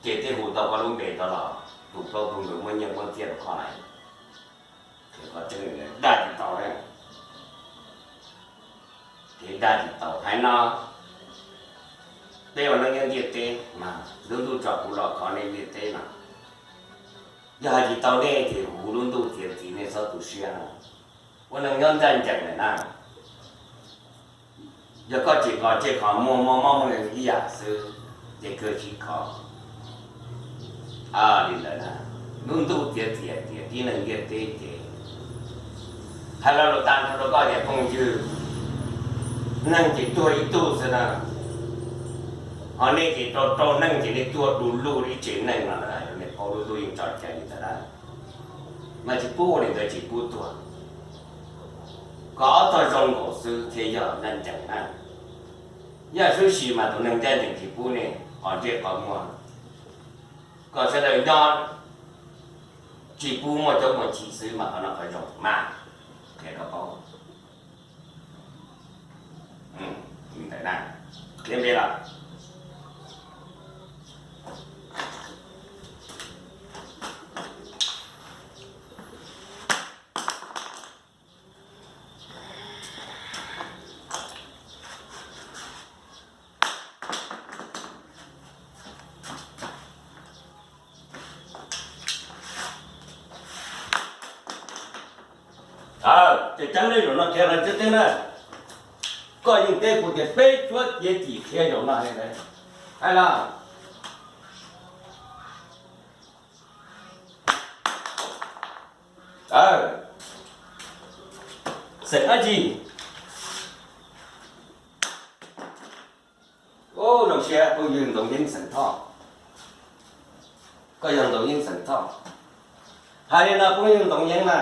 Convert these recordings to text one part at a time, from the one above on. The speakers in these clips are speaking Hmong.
Ces twb hu tau koj lub npe rau los tus plaub tug ntawd muab nyiaj muab txiaj rau koj lawm. Qhov tseeb dag tsis tau, ces dag tsis tau. Hais no, peb ua neej nyob ntiaj teb mas lub ntuj tso kuv los khov nej ntiaj teb no, yog hais tsis tau nej ces kuv lub ntuj txiav txim nej txhob tu siab no. Ua neej nyob ncaj ncees lawm na. Yog koj tsis kov tseg qhov muag muaj mob muaj nkeeg ib yam xwb, ces kawg tsis kov. Li ntawd na, lub ntuj txiav txim tias tib neeg ntiaj teb ces hais lo lus tag nrho rau koj tias phooj ywg, neeg ces tuag ib tug xwb na, ho nej ces rau rau neeg ces nej tuag du lug ib tsev neeg no na, nej paub lub ntuj yeej tso cai li ntawd na. Mas tsis pub ua li ntawd, tsis pub tuag. Koj ob tog zoo nkaus xwb thiaj yog ncaj ncees na. Yaj Suav Sis mas tus neeg ncaj ncees tsis pub nej qov ntsej qov muag. Kom sawv daws nyob tsis pub muaj coob muaj chim xwb mas qhov no qhov zoo mas qhia koj paub. Li ntawd na, qhia npe los. Ces ceeb lej zaum no qhia rau Ntxawm Teb na, koj yeej teb kuv tias peb suab txiav txim qhia zaum no hais los. Xeem dab tsi? Zoo siab phooj ywg Ntxoov Yeeb xeem Thoj. Koj yog Ntxoov Yeeb xeem Thoj. Hais li no phooj ywg Ntxoov Yeeb na,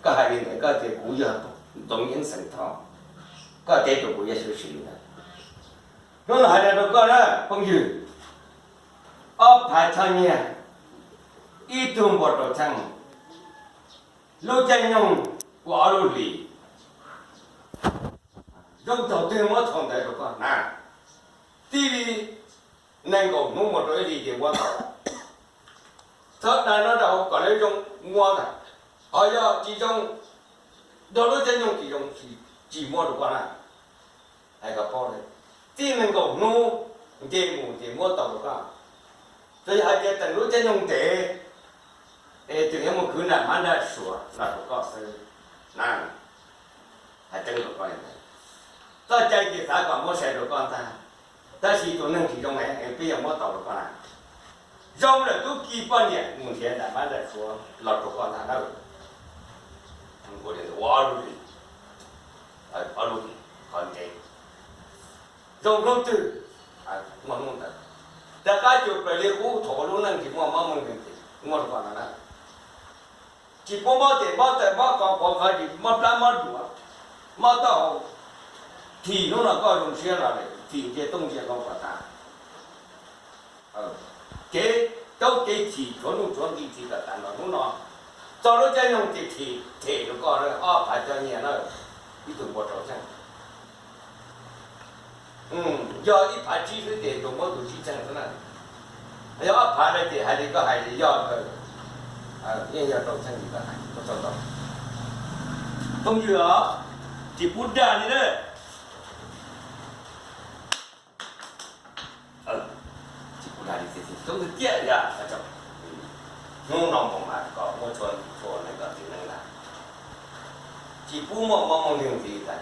koj hais li ntawd koj tias kuv yog Ntxoov Yeeb xeem Thoj, koj teb rau kuv Yaj Suav Sis ntawd. Hnub no hais li rau koj na phooj ywg, ob phav choj nyiaj, ib tug npua rau txheej, lub caij nyoog ua ob lub hlis. Zoo thaum twg muab thaum ntawd rau koj na. Tib li nees nkaum hnub mus rau ib hlis ces muab tau. Txhob dai no rau hauv kom lawv zoo muab ntag. Ho yog tsis zoo, nrog lub caij nyoog tsis zoo, tsis muab rau koj na. Hais kom paub, tib nees nkaum hnub nce mus ces muab tau rau koj. Txawm yog hais tias teem lub caij nyoog ntev es tseem yuav mus khwv nram mab nraj suav los rau koj xwb na. Hais tseeb rau koj li ntawd, txoj cai ces xav kom muab sai rau koj ntag, tab sis tus neeg tsis zoo es peb yuav muab tau rau koj na. Zoo lawm tub ki poj niam mus nrhiav nram mab nraj suav los rau koj ntag na. Ua ob lub hlis, ob lub hlis qhov ntev, zoo hnub twg muaj hnub ntawd. Rov qab cuag plaws li qub thaum ua lub neej tsis muaj mob muaj nkeeg ces muab rau koj ntag na. Tsis pub mob tes mob taw mob qhov quav qhov yws mob plab mob duav, mob taub hau. Thim hnub no koj zoo siab los lawm, thim ntsia tooj ntsia hlau kom tas. Kev caub kev chim tshuav nuj tshuav nqi thim kom tas los hnub no. Txog lub caij nyoog ces thim them rau koj ob phav choj nyiaj na, ib tug npua rau txheej. Yog ib phav tsib xwb ces tsuas muab tus tsib txheej xwb na. Yog ob phav no ces hais li koj hais li yog, yeej yog rau txheej li koj hais, koj txhob tau. Phooj ywg os, tsis pub dag li na. Tsis pub dag li tiag, coob tiag tiag yog hnub no mus mas kom muaj txhua txhua neeg kom txiv neej ntag. Tsis pub muaj mob muaj nkeeg ntxiv ntag.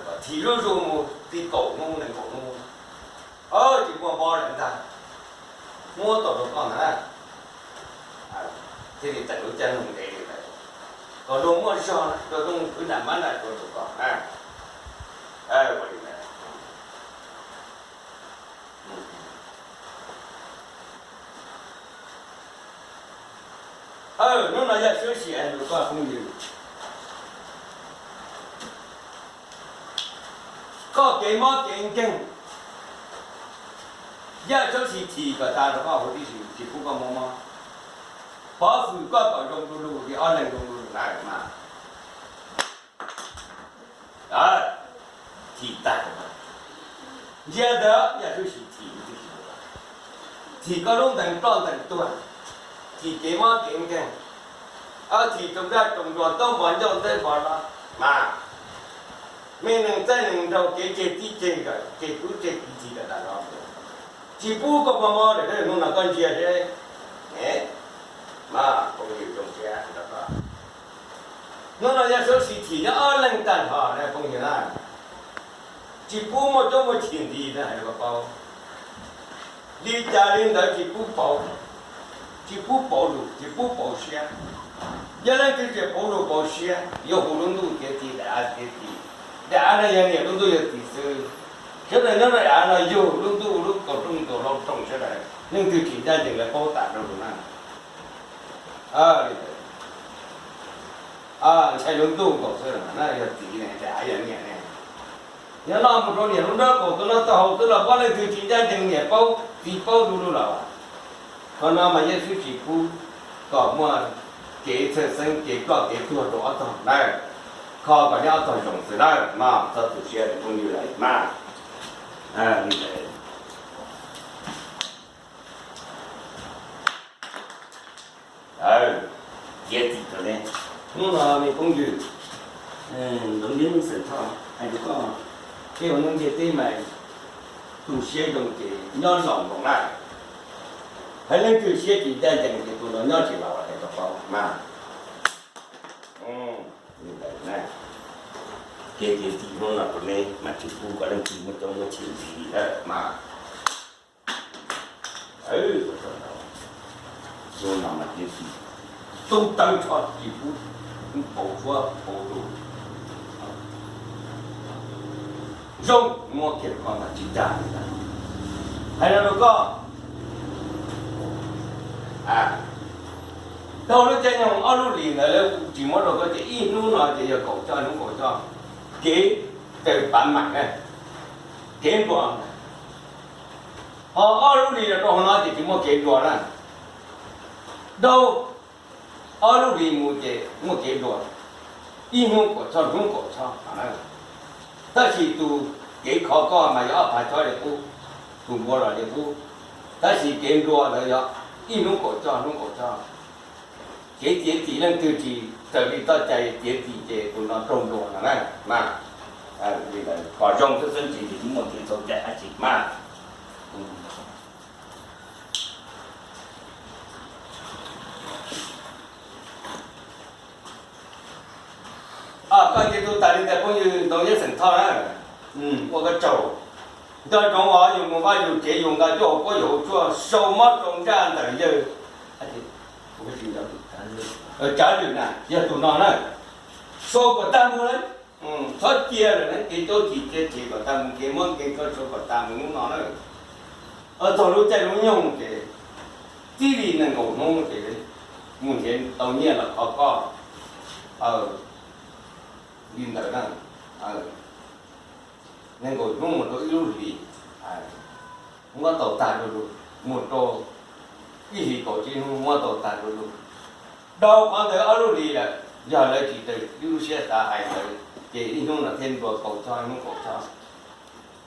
Kom thim zuj zus mus txij kaum hnub nees nkaum hnub, tsis muaj mob lawm ntag. Muab tau rau koj ntag na. Thiaj li teem lub caij nyoog ntev li ntawd, kom luag muaj zog na, luag tuaj khwv nram mab nram suav rau koj na. Ua li ntawd. Hnub no Yaj Suav Sis hais rau koj phooj ywg, koj kev mob kev nkeeg, Yaj Suav Sis thim kom tas rau koj huv tib si, tsis pub koj mob mob. Pov fwm koj kom zoo du lug li ob leeg zoo du lug na mas. Thim tag, ntsia ntawd Yaj Suav Sis thim huv tib si. thim koj lub ntees ploj ntees tuag, thim kev mob kev nkeeg, thim rooj zaj rooj nruas ntaub npog ncauj ntej npog no mas, me neeg txaij neeg nraug kev ceg tib ceg nkawm ceg tub ceg kiv thim lawm tas zog. Tsis pub koj mob mob lawm, hnub no koj ntsia seb. Mas phooj ywg zoo siab, hnub no yog suav sim thim nyob ob leeg tag nrho na phooj ywg na. Tsis pub muaj coob muaj chim nti na hais rau koj paub. Li cas li ntawd tsis pub pauv, tsis pub pauv lus, tsis pub pauv siab. Yog leej twg tseem pauv lus pauv siab yuav hu lub ntuj tiav ti, daim av tiav ti. Daim av no yog niam, lub ntuj yog txiv xwb. Sawv daws nyob rau daim av no yug lub ntuj lub kaus rooj ntuas hlau rooj sawv daws, leej twg tsis ncaj ncees lawv paub tas rau lus na. Ntshai lub ntuj nkaus xwb na, yog txiv ne, daim av yog niam ne. Nyob no mus rau niam lub nrob kaum tus no tau haus twb los paub, leej twg tsis ncaj ncees niam paub txiv paub du lug los. Qhov no mas Yexus tsis pub kom muaj kev txhawj xeeb kev ploj kev tuag rau ob tog na. Kho kom nyob ob tog zoo xwb na, mas txhob tu siab rau phooj ywg lawm mas. Li ntawd. Tiav txim rau nej. Hnub no me phooj ywg, ntxoov yeb xeem Thoj hais rau koj, tej ua neej ntiaj teb mas tu siab zoo ces nyob laus npaum lawm. Hais leej twg siab tsis ncaj ncees ces tus no nyob tsis laus, hais rau koj mas. Kev tiav txim hnub no rau nej mas tsis pub kom leej twg muaj coob muaj chim ntxiv lawm mas. Hnub no mas tiav txim, tub tawb tsho tsis pub pauv suab pauv lus. Zoo muab kiag koj mas tsis dag li ntawd. Hais no rau koj, dhau lub caij nyoog ob lub hlis ntawd lawv tsis muab rau koj ces ib hnub no ces yog kaum choj hnub kaum choj, kev taw pav mam na, kev nplua. Ho ob lub hlis los rau hauv no ces tsis muaj kev nplua na. Dhau ob lub hlis mus ces muaj kev nplua, ib hnub kaum choj hnub kaum choj. Tab sis tus kev khov koj mas yog ob phav choj li qub, tus npua los li qub. Tab sis kev nplua ntawd yog ib hnub kaum choj hnub kaum choj. Kev tiav txim leej twg tsis raws li txoj cai tiav txim ces tus no raug nplua no na. Mas li ntawd kom zoo xwb xwb ces tsis muaj kev txhaum cai dab tsi mas. Koj ces tus tas li ntawd phooj ywg ntoo yeb xeem Thoj na, ua koj tsaug. Nco ntsoov os, yus mus vaj yus tsev yus nqa cuaj hauv kuab yus hauv tshuaj sau mob rau nraj ntawm yawg Tsav Lwm na, yog tus no na. Sau kom tag mus na, txhob cia lawm na, kev caub txim cia txim kom tag mus, kev mob kev nkeeg sau kom tag mus hnub no na. Txog lub caij lub nyoog ces txij li nees nkaum hnub ces mus nrhiav tau nyiaj los kho koj li ntawd na. Nees nkaum hnub mus rau ib lub hlis, muab tau tag du lug, mus rau ib hlis kaum tsib hnub muab tau tag du lug. Dhau qhov ntawd ob lub hlis lawm, yog lawv tsis raws ib lub siab xav hais ntawd ces ib hnub no thiaj nplua kaum choj hnub kaum choj.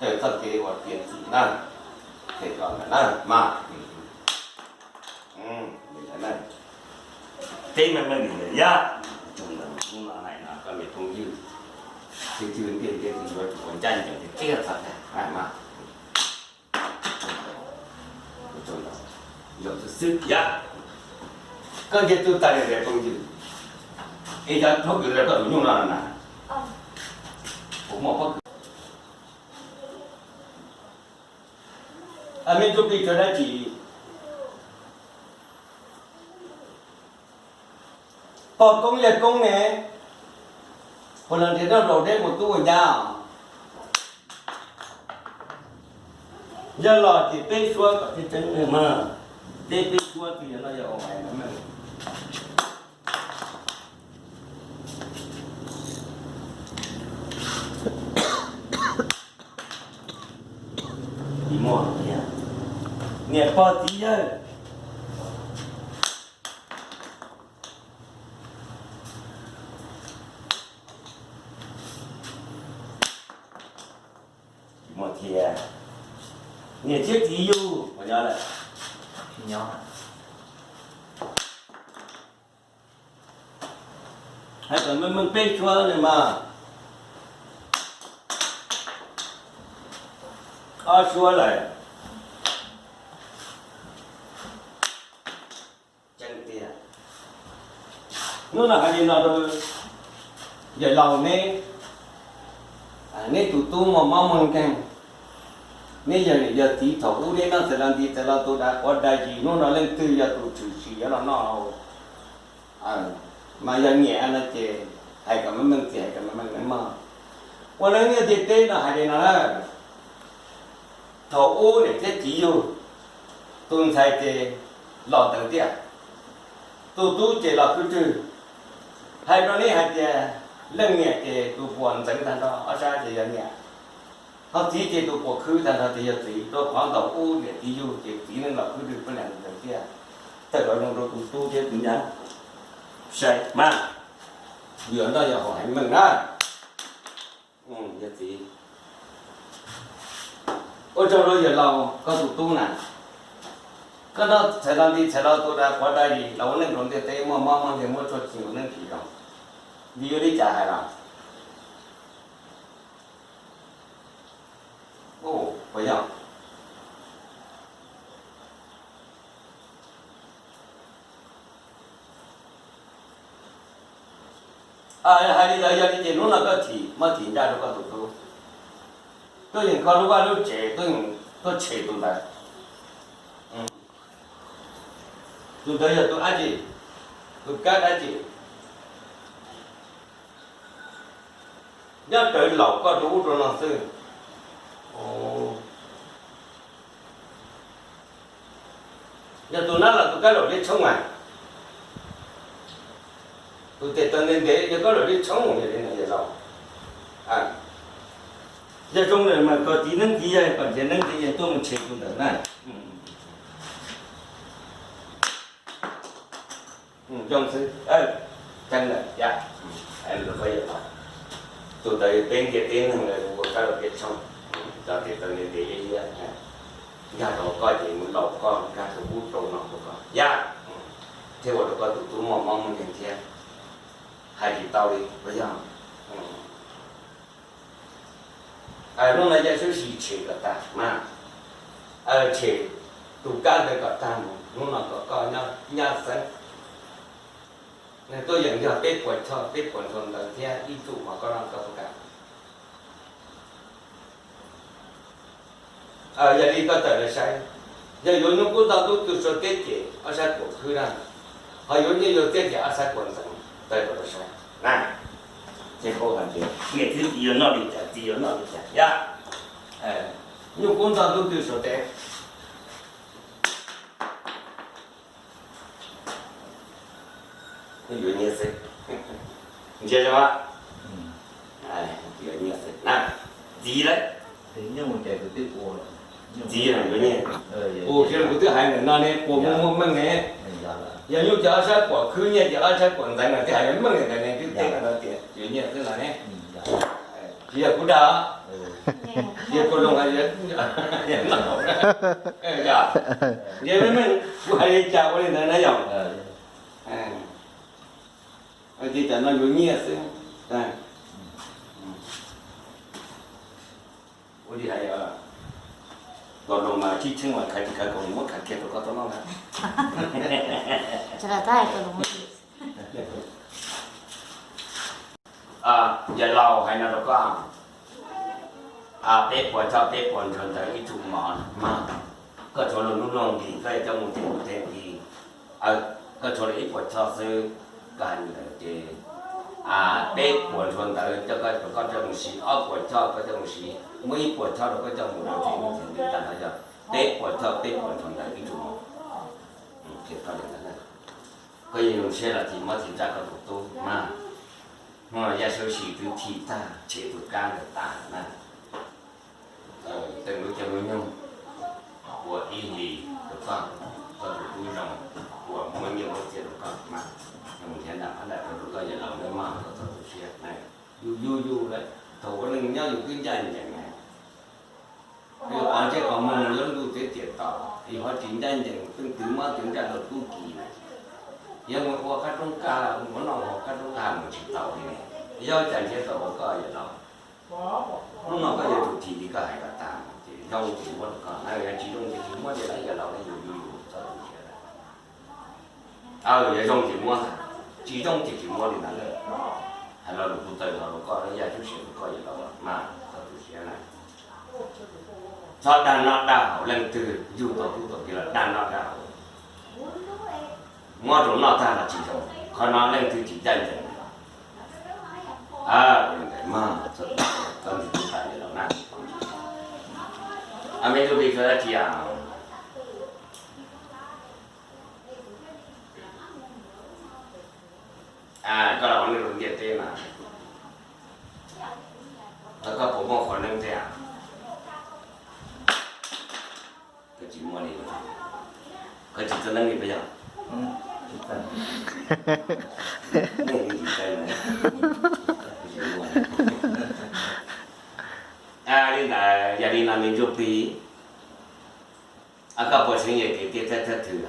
Raws txoj kev uas tiav txim na, ces tso ntawm na mas. Teb meej meej li ntawd yog, tsoom ntawm hnub no hais no koj me phooj ywg, tus twg ntiaj teb tus yuav tsum ua ncaj ncees ces teb txog tag mas. Zoo xwb xwb yog koj ntiaj teb tag li ntawd phooj ywg, es cov thaub kws lawv koj tus nyuj no na, kuv muaj pob kws. Me tub plig tsuas dab tsi? Pog koob yawg koob ne, puas los nrhiav noj zaum deb mus tub ua nyab os? Yog los ces peb suab kom tseeb tseeb mas, peb peb suab twg yog no yog ua mas. Tsis muaj tiag, niam pog txiv yawg. Tsis muaj tiag, niam thiab txiv yug puas nyob lawm? Nyob hais kom meej meej peb suab ne mas, ob suab lawm. Tseeb tiag. Hnub no hais li no rau yawm laus neb, neb tus tub muaj mob muaj nkeeg, neb yog niam yog txiv thaum ub neb noj txhais los nti txhais los tu dav quav dav zis, hnub no leej twg yog tus tshwm sim yuav los noj mas yog niam no ces hais kom meej meej txiv hais kom meej meej mog. Ua neeb nyob ntiaj teb no hais li no na, thaum ub niam thiab txiv yug, tus ntxhais ces los ntawd tiag, tus tub ces los khwb rwg. Hais rau neb hais tias leej niam ces tus puas ntxeev tag nrho ob sab ces yog niam, ho txiv ces tus puas khwb tag nrho ces yog txiv. Rau qhov thaum ub niam txiv yug ces txiv neej los khwb rwg peb leeg ntawd tiag. Tawm los zoo rau tus tub thiab tus nyab sai mas, yuav noj yog haus heev meej na. Yog txiv, ua tsaug rau yawm laus koj tus tub na, koj noj txhais los nti txhais los tu dav quav dav zis los ua neej rau ntiaj teb muaj mob muaj nkeeg muaj tshuaj tsis ua neeb tsis zoo, vim yuav li cas hais los puas yog? Hais li ntawd yog li ces hnub no koj thim muab thim nraj rau koj tus tub, tuaj yeem kho lub vaj lub tsev, tuaj tshem tus ntawd. Tus ntawd yog tus dab tsi? Tus kab dab tsi? Nyob rawv laum koj rau ub rau no xwb. Yog tus nab los tus kab laum liab tshoob mas, tus tes taw ntev ntev yog koj laum liab tshoob yog li no yog laus. Yog zoo lawm mas kom txiv neeb txiv yaig kom nrhiav neeb nrhiav yaig tuaj mus tshem tus ntawd na. Zoo xwb, tseeb lawm yam. Tus ntawd peb ntiaj teb neeg ua kab laum liab tshoob, cov tes taw ntev ntev liab liab, nkag rau koj ces mus laum koj, nkag rau ub rau no rau koj yam, thiaj ua rau koj tus tub muaj mob muaj nkeeg thiab. Hais tsis tau li puas yog? Hnub no yog xyub sis tshem kom tag mas, tshem tus kab ntawd kom tag mus, hnub no kom koj nyab xeeb. Nws tuaj yeem yog peb puas choj peb puas ntshua ntawd thiab ib txuj mov koj noj koj puas kam? Yog li koj tawm los saib, yog yuav nyuj kub ntog tub tw suav teb ces ob sab kuam khwb na, ho yuav nyuj yuav txiab ces ob sab kuam ntxeev, tawm los saib na. Ces hais tias niam thiab txiv yuav noj li cas, txiv yuav noj li cas yam. Nyuj kub ntog tub tw suav teb. Yuav nyiaj xwb. Ntsia zoo, yuav nyiaj xwb na. Txiv lawm, txiv yuav nyiaj. Ua kiag kuv twb hais ntawm no ne, puas muaj muaj meej ne? Yog nyuj ces ob sab kuam khwb, nyiaj ces ob sab kuam ntxeev, no twb hais meej ntawm ne, twb teb no tias yuav nyiaj xwb no ne. Tsis yog kuv dag, yog kuv loo hais. Ntsia meej meej kuv hais li cas ua li ntawd na yom. Ces tam no yuav nyiaj xwb. Ua li hais, tus loo mas tsis tsheej mas khav tsis khav kom muab khav kiag rau koj tau noj na. Yawm laus hais no rau koj, peb puas choj peb puas ntshua ntawd ib txuj mov mas, koj tshuav luag hnub luag nti koj yuav coj mus tes mus tes nti, koj tshuav li ib puas choj xwb, koj hais li ntawd ces peb puas ntshua ntawd coj koj, koj coj mus siv, ob puas choj koj coj mus siv, muaj ib puas choj rau koj coj mus tes mus tes nti, tas no yog peb puas choj peb puas ntshua ntawd ib txuj mov. Koj yeej zoo siab los tsis muab tsis ntsaj koj tus tub mas, hnub no yaj xyub sis twb thim tag tshem tus kab ntawd tas na. Tej lub caij lub nyoog ua ib hlis rau koj, koj tus tub zoo, ua muaj nyiaj muaj txiaj rau koj mas, nrhiav nram phab nram rau koj yawm laus nawb mog, koj txhob tu siab. Yus yug yus lawm, thaum ua neej nyob yus twb ncaj ncees na. Yus qhov ntsej qhov muag lub ntuj teb tiam tau, Tsis ho tsis ncaj ncees, leej twg muab tus nraj rau tub ki na, yog mus ua qab roob kaj, mus noj haus qab roob kaj mus tsis tau li ne. Yog cas nrhiav tau ua koj yawm laus? Hnub no koj yuav tus thim li koj hais kom tag, ces zoo ces muab rau koj na, yog tsis zoo ces tsis muab, ces lawv yawm laus ne yus yus yus txoj tu siab. Yog zoo ces muab ntag, tsis zoo ces tsis muab li ntag. Hais lo lus kuv tawm los rau koj, yaj tub siab rau koj yawm laus mas txoj tu siab na. Txhob dag noj dag haus, leej twg yug tau tub tau ki los dag noj dag haus, muab rau noj tag los tsis zoo, qhov no leej twg tsis ncaj ncees. Ua li ntawd mas koj ntxim tus tas yawm laus na. Me tub plig txhob dab tsi a? Koj los ua neej rau ntiaj teb mas, koj puas muaj qhov neeb thiab? Koj tsis muaj li, koj tsis txawj neeb li puas yog? Li ntawd yog li no me ntsuj plig, koj puas xeev yawg kev tiaj thawj thwj?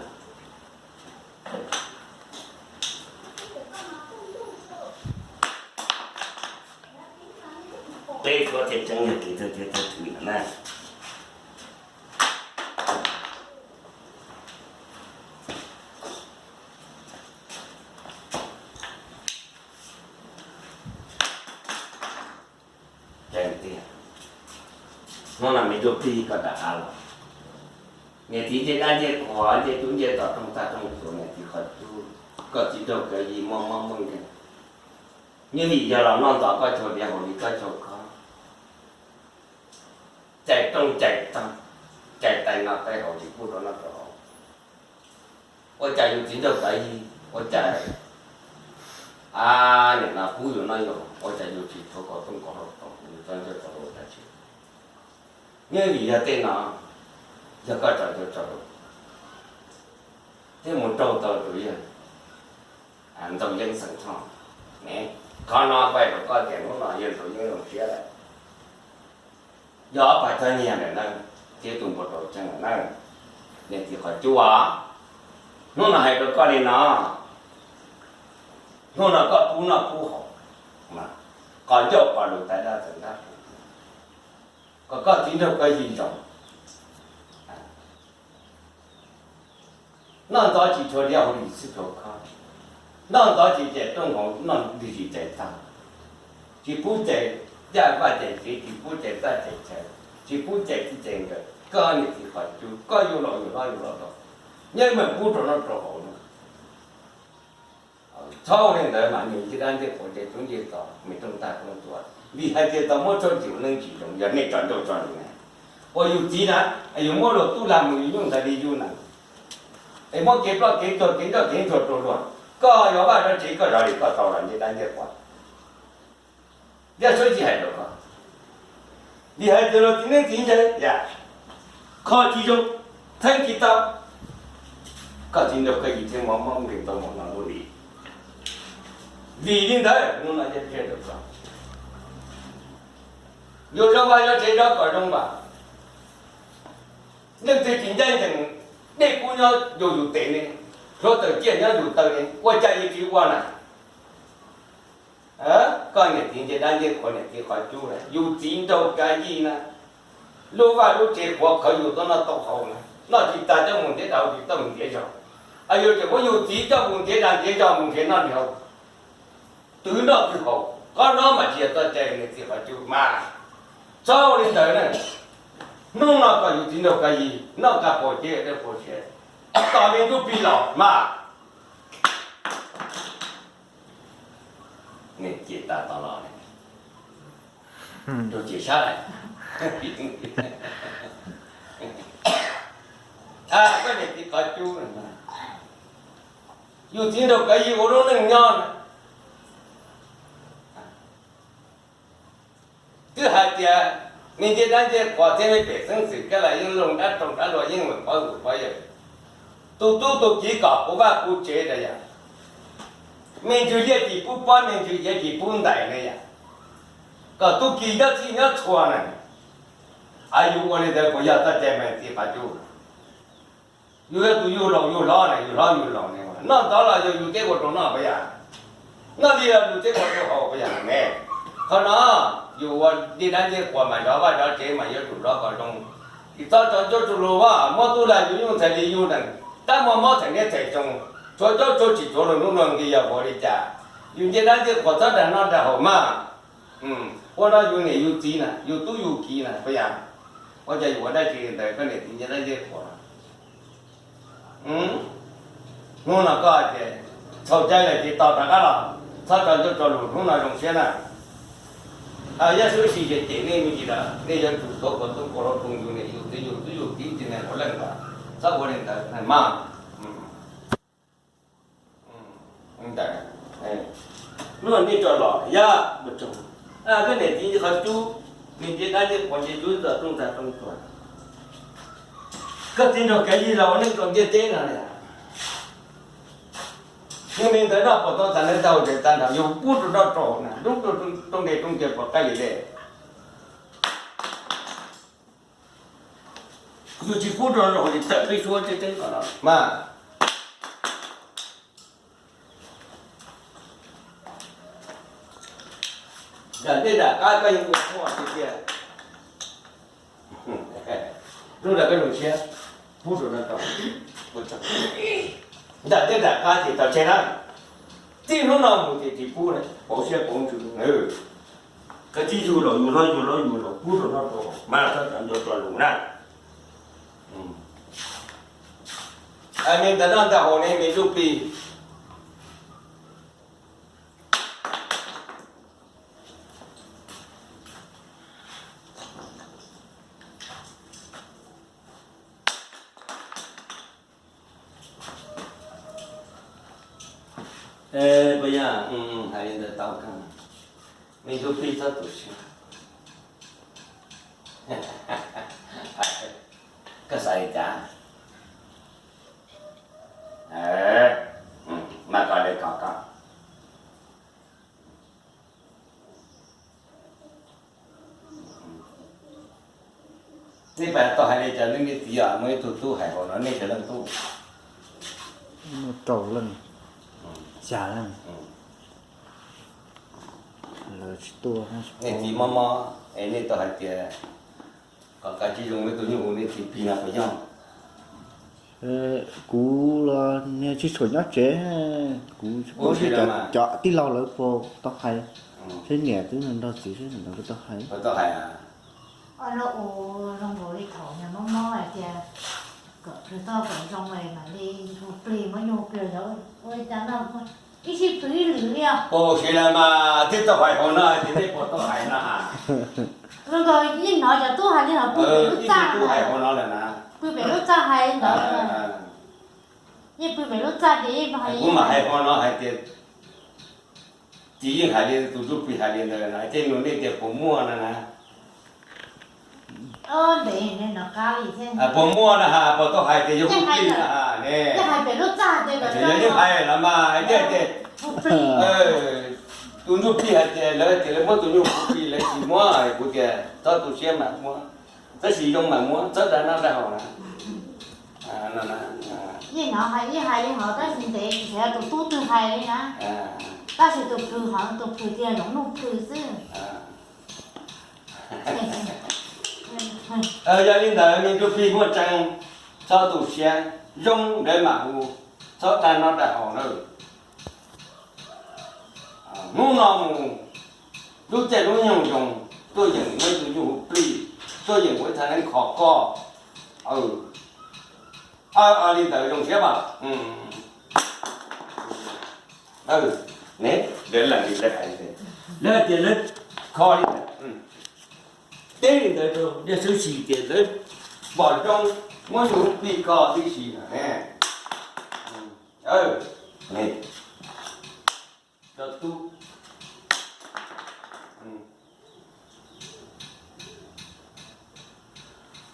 Peb suav thiaj tseeb yawg kev tiaj thawj thwj no na. Hnub no me ntsuj plig koj rov qab los, niam txiv ncej dab ncej qhuav ncej tub ncej tos rooj tag rooj tuav, niam txiv qhov cub, koj txiv nraug kawv yig muaj mob muaj nkeeg, nyob li yog los noj ntxov koj chaw diav haus li koj chaw khob, cais rooj cais tog, cais tais no tais haus tsis pub rau noj rau haus. Ua cas yus txiv nraug kawv yig, ua cas nim no pub yus noj yus haus, ua cas yus tsis tshuav kaus tooj kaus hlau toom yus txoj ncauj txoj lus dab tsi? Nyob vim yog tej no, yog koj tso ncauj tso lus thiab mus raug tau tus yawg Ntxoov Yeeb Xeem Thoj ne. Qhov no kuv hais rau koj tias hnub no yawg Ntxoov Yeeb zoo siab lawm. Yog ob pab choj nyiaj ntawm na, thiab tus npau taws tseeb ntawm na, niam txiv qhov cub os. Hnub no hais rau koj li no, hnub no koj pub noj pub haus, qhov ncauj qhov lus tais dab txawv ntab, kom koj txiv nraug kawv yig zoo. Noj ntxov tsis tshuav diav haus li xwb tshuav khob, noj ntxov tsis cais rooj haus noj ntxov tsis cais tog, tsis pub cais yaj vaj cais tsev, tsis pub cais txaj cais chaw, tsis pub cais txij cais nkawm, koj niam txiv qhov cub, koj yug los yug hlob yug los laus, nyob meem pub rau noj rau haus no. Txhob ua li ntawd mas nws ncej dab ncej qhuav ncej tub ncej tos me rooj tag rooj tuav, vim hais tias tau muab tshuaj tsis ua neej tsis zoo, yog nej tso ncauj tso lus na. Uas yus txiv na, yus muab luag tub lag mus yus nyuj ntawd li yus na, es muab kev ploj kev tuag kev nroj kev ntsuag rau luag, koj yuav vaj zov tsev koj zov li koj tau los ncej dab ncej qhuav. Yog suav tsis hais rau koj, vim hais tias luag txiv neeb txiv ntse yam, kho tsis zoo, theeb tsis tau, koj txiv nraug koj yig thiab mob mob nkeeg tau mus no ntuj li. Vim li ntawd hnub no yog qhia rau koj, yus zov vaj zov tsev zov kom zoo vas, leej twg tsis ncaj ncees, dej kub nyob yus yus tes ne, hluav taws ciaj nyob yus taw ne, ua cas yus tsis ua na? Koj niam txiv ncej dab ncej qhuav niam txiv qhov cub na, yus txiv nraug kawv yig na, lub vaj lub tsev qhuav qhawv yus tuaj noj tau haus na, noj tsis tas coj mus ntiav dag tsis tau mus ntiav zog, yus tseem muab yus txiv coj mus ntiav dag ntiav zog mus nrhiav noj nrhiav haus, twv noj twv haus, qhov no mas tsis yog txoj cai niam txiv qhov cub mas. Txhob ua li ntawd na. Hnub no kom yus txiv nraug kawv yig noj qab paus ceb dawb paus siab, tos me ntsuj plig los mas. Nws cem tas tod los, rau cem sab lawm. Koj niam txiv qhov cub, yus txiv nraug kawv yig ua lub neej nyob na. Twb hais tias me ncej dab ncej qhuav thiab me pem xeeb xwm kaj las yeej loog dab roog dab luag yeej mus pov zus pov yawm, tus tub tus kiv kom puv vaj puv tsev rau yom, me ntsis liaj tsis pub pob me ntsis iav tsis pub ntais ne yom, kom tub ki nyob txhij nyob txhua na. Yus ua li ntawd puas yog txoj cai mas txiv qhov cub? Yus yog tus yug laus yug hlob ne, yug hlob yug laus ne, noj ntawd los yog yus teb ua rau noj puas yog? Noj li los yus teb ua rau haus puas yog ne? Qhov no yus ua ncej dab ncej quas mas zov vaj zov tsev mas yuav tsum zov kom zoo. Tsis txhob tso ncauj tso lus, muab tub lag yus nyuj ntxhais li yus neeg, tab muaj mob theem niaj theem xyoo, tsuav caub tsuav tsis tsuav luag hnub luag nti yog vim li cas? Yus ncej dab ncej quas txhob dag noj dag haus mas. Ua no yus niam yus txiv na, yus tub yus kiv na puas yog? Ua cas yus ua dab tsi li ntawd koj niam txiv ncej dab ncej quas? Hnub no koj tias txhaum cai lawm ces tos rov qab los, txhob tso ncauj tso lus, hnub no zoo siab na. Yog xwb sis ces cem nej me ntsis lawm, nej yuav tsum tuav kom tub kom hlau rau yus niam yus txiv yus tub yus kiv tsis neeg ua leej ntawd, txhob ua li ntawd mas. Hnub no nej tso los yog ua tsaug, koj niam txiv qhov cub, nws ncej dab ncej quas nce cub txog rooj txag rooj tuag. Koj txiv nrog kev yig los ua neej rau ntiaj teb no li. Yog li ntawd noj puas tau tag, noj tau tag nrho yus pub rau noj rau na, rub rau rooj dej rooj cawv puas qaij li dej. Yus tsis pub rau noj li tawm peb suab tseeb tseeb ko no mas. Nram dej nram qab koj yeej ua muaj tiag tiag. Hnub no koj zoo siab, pub rau noj rau. Nram dej nram qab ces tau tseg na. Txij hnub no mus ces tsis pub lawm, pauv siab pauv ntsws. Koj txiv yug los yus hlob yug hlob yus los pub rau noj rau mas txhob tso ncauj tso lus na. Me ntawd noj ntawd haus ne me ntsuj plig. Puas yog? Hais li ntawd tau kawg. Me ntsuj plig txhob tu siab. Koj xav li cas? Mas koj li koj koj. Nej pab tau hais li cas nej niam txiv os, muaj ib tug tub hais hauv no nej sawv leej tub? Muaj rau leej, xya leej. Lawv tsis tuaj. Nej txiv mob mob es nej tau hais tias kom kav tsij zoo ib tug nyuj hu nej txiv plig no puas yog? Kuv los niag tsis tshua nyob tsev, kuv paub xwb, cov tij laug lawv puas tau hais, seb niam twb nrog txiv seb niam lawv puas tau hais. Ua zoo nkaus li thaum nws mob mob hais tias kom plhws toj kom zoo mam li hu plig, muab nyuj hu plig los yog ua li cas no, ib sij plhws ib lwm li os. Ua si lawm mas twb tau hais hauv no ces nej puas tau hais no ha? Zoo nkaus yeej hnov cov tub hais li no, pw pem lub txaj, pw pem lub txaj hais ntawd. Yeej pw pem lub txaj ces yeej, kuv mam hais hauv no hais tias txiv yeej hais li tus ntsuj plig hais li ntawd na, ces nug nej tias puas muaj no na. Puas muaj na ha, puas tau hais tias yog hu plig na ha ne? Yog yeej hais los mas tias tus ntsuj plig hais tias lawv tias lawv muab tus nyuj hu plig lawv tsis muab, kuv tias txhob tu siab mas muab, tab sis zoo mas muab, txhob dag noj dag haus na. Yeej hnov hais, yeej hais li hov tab sis ntev tsis yog tus tub twg hais li na, tab sis tus plhws hov tus plhws tias zoo nuj plhws xwb. Yog li ntawd me ntsuj plig muaj tseeb, txhob tu siab, zoo lawv mam hu, txhob dag noj dag haus na. Hnub no mus, lub caij lub nyoog zoo, tuaj yeem muab tus nyuj hu plig, tuaj yeem ua ib thaj neeb kho koj. Li ntawd zoo siab mas. Lawv lees li lawv hais, lawv hais tias lawv kho li ntawd, teb li ntawd rau yawg Xwb Sis tias lawv pom zoo muab nyuj hu plig kho tib si no ne. Cov tub,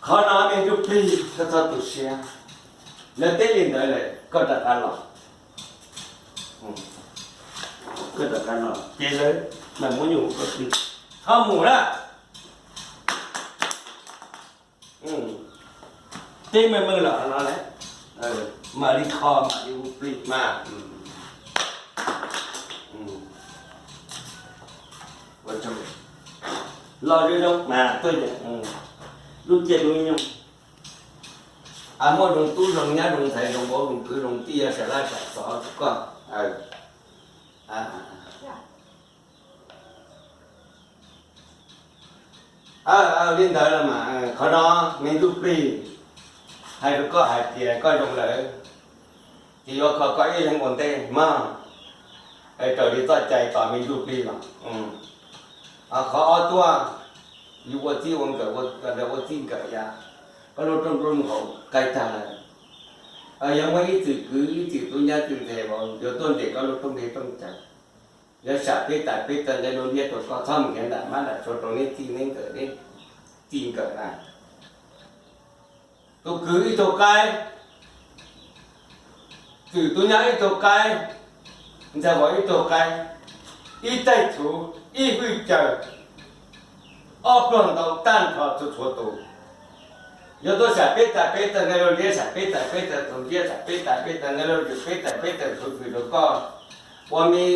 qhov no me ntsuj plig koj txhob tu siab, lawv teb li ntawd lawm koj rov qab los, koj rov qab los ces lawv mam muab nyuj hu koj plig. Ho mus na. Teb meej meej los no lawm. Mam li kho mam li hu plig mas. Los zoo zoo mas tuaj lub caij lub nyoog, muaj zoo tub zoo nyab zoo ntxhais zoo vauv zoo kwv zoo tij, yog sam laj sam xov rau koj. Li ntawd mas qhov no me ntsuj plig hais rau koj hais tias koj zoo lawm, ces yuav kho koj ib leeg ua ntej mog, raws li txoj cai tos me ntsuj plig los. Qhov ob tuaj, yus ua txij ua nkawm, ua txij nkawm yam, koj lub rooj lub nkaus qaij tag lawm, yog muaj ib txwm kwv ib txwm tub nyab txwm ntxhais vauv yuav tuaj nres koj lub rooj nres rooj cawv, yuav sam peb tais peb taw nqe lub liab rau koj, txhob mus nrhiav nram mab nram suav rau neb txij neb nkawm neb txij nkawm na. Tus kwv ib tug qaib, txwm tub nyab ib tug qaib, ntxhais vauv ib tug qaib, ib taig txhuv ib hwj caw, ob pluag ntau tag nrho txhua txhua tus. Yuav tuaj sam peb tais peb taw nqe lub liab, sam peb tais peb taw tus liab, sam peb tais peb taw nqe lub liab, peb tais peb taw txhuv kws rau koj ua me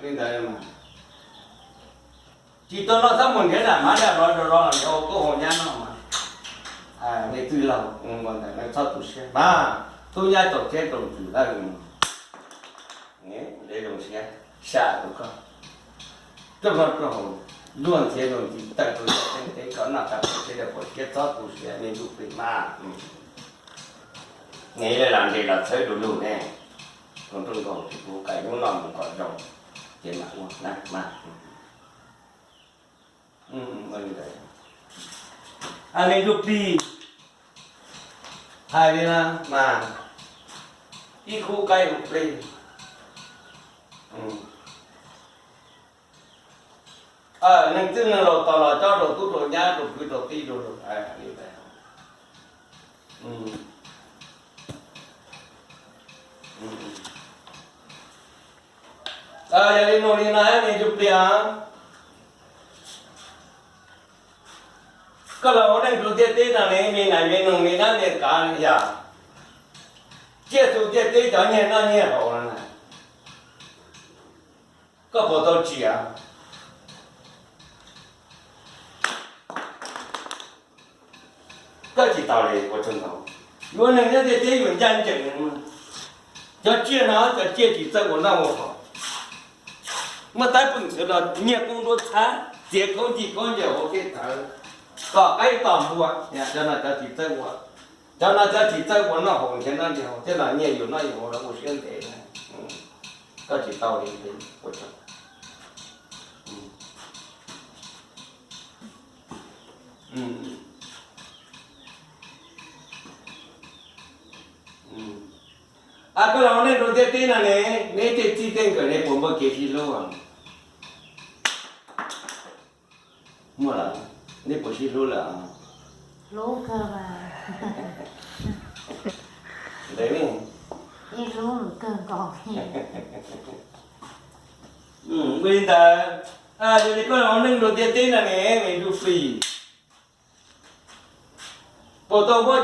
li ntawd. Tsis tau no txhob mus nrhiav nram mab nram suav los nrhiav ua tub hau nyab noj mas. Nej txwj laug ua ntawd txhob tu siab mas, tub nyab tau teb tau ntxwv lawm. Zoo siab sam rau koj, rooj noj rooj haus, luag ntxhiav luag ntxhi tawm rau cov teeb teb kom noj qab pom siab dawb pom siab, txhob tu siab me ntsuj plig mas. Neb los nres los txhawb du lug ne, koom rooj nkaus tsis pub qais hnub no mus kom zoo, ces mam ua na mas. Me ntsuj plig hais li no mas, ib khub qaib hu plig. Neeg txwj neeg laus tos los cob rau tub rau nyab rau kwv rau tij rau. Yog li no li no me ntsuj plig, koj los ua neej rau ntiaj teb no ne, me nais me noog me nab me kav yam, tsiaj txhu ntiaj teb cov nyiag noj nyiag haus no na, koj puas tau tsim? Koj tsis tau li ua tsaug ntau. Yuav neeg nyob ntiaj teb yuav ncaj ncees, cov tsiaj no cov tsiaj tsis txawj ua noj ua haus, muaj tab peej xwv los nyiag koob nruab txhab, txiav khaub ncaws khaub ncaws hauv tej tawv, tom qaib tom npua, cov no cov tsis txawj ua, cov no cov tsis txawj ua noj haus nrhiav noj nrhiav haus thiab los nyiag yus noj yus haus los ua siab ntev. Koj tsis tau li ua tsaug. Koj los ua neej rau ntiaj teb no ne, neb tej txij tej nkawm ne puas muaj kev sib hlub? Muaj lawm, neb puas sib hlub lawm? Ua li ntawd, yog li koj los ua neej rau ntiaj teb no ne, me ntsuj plig, puas tau muaj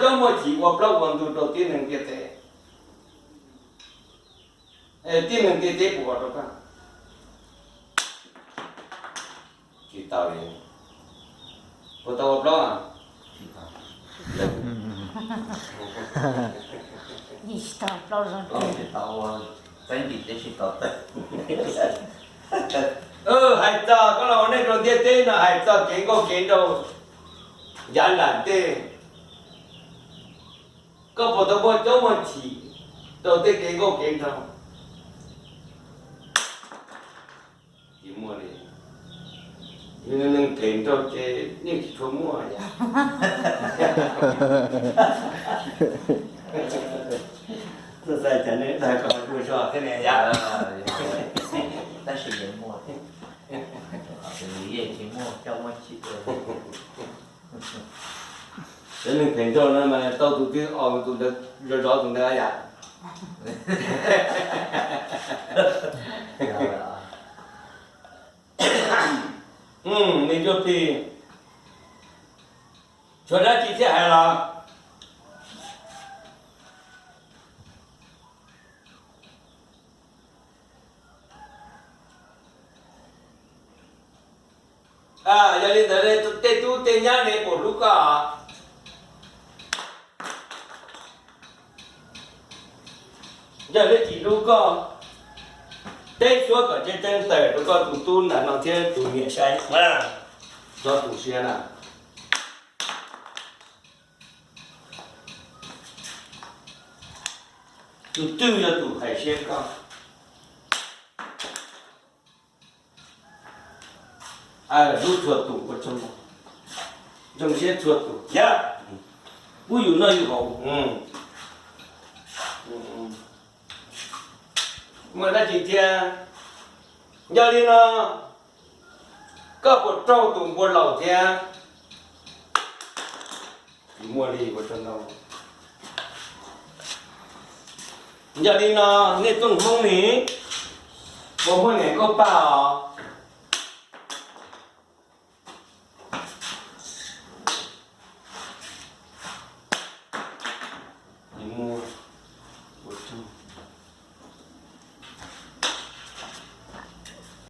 coob muaj chim ua plaub ua ntug rau tib neeg ntiaj teb? Tib neeg ntiaj teb puas ua rau koj? Tsis tau li. Puas tau ua plaub? Tsis tau. Tsis tau ua, txeeb ntim teb tsis tau tawg. Hais txog koj los ua neej rau ntiaj teb no, hais txog kev nkauj kev nraug yav nram ntej, koj puas tau muaj coob muaj chim rau tej kev nkauj kev nraug? Tsis muaj li. Yus neeg phem nraug ces yeej tsis tshua muaj. Txawm cov neeg dag koj ua zog thiab ne. Tab sis yeej muaj, yeej tsis muaj coob muaj chim. Cov neeg phem nraug no mas tau tus twg os tus ntawd zov zov tus ntawd yam. Me ntsuj plig, Yog dab tsi thiaj hais los? Yog li ntawd tej tub tej nyab ne puas hlub koj? Yog dab tsi hlub koj? Teb suab kom ceeb ceeb tawm rau koj tus tub ntawm no thiab tus niam saib, txog tus siab na. Tus twg yog tus hais siab koj? Hlub txhua tus, ua tsaug, zoo siab txhua tus thiab, pub yus noj yus haus. Muaj dab tsi thiab? Yog li no, koj puas raug tus npua laus thiab? Tsis muaj li, ua tsaug ntau. Yog li no, nej txoj hmoob ne, puas muaj niam nkauj paj os?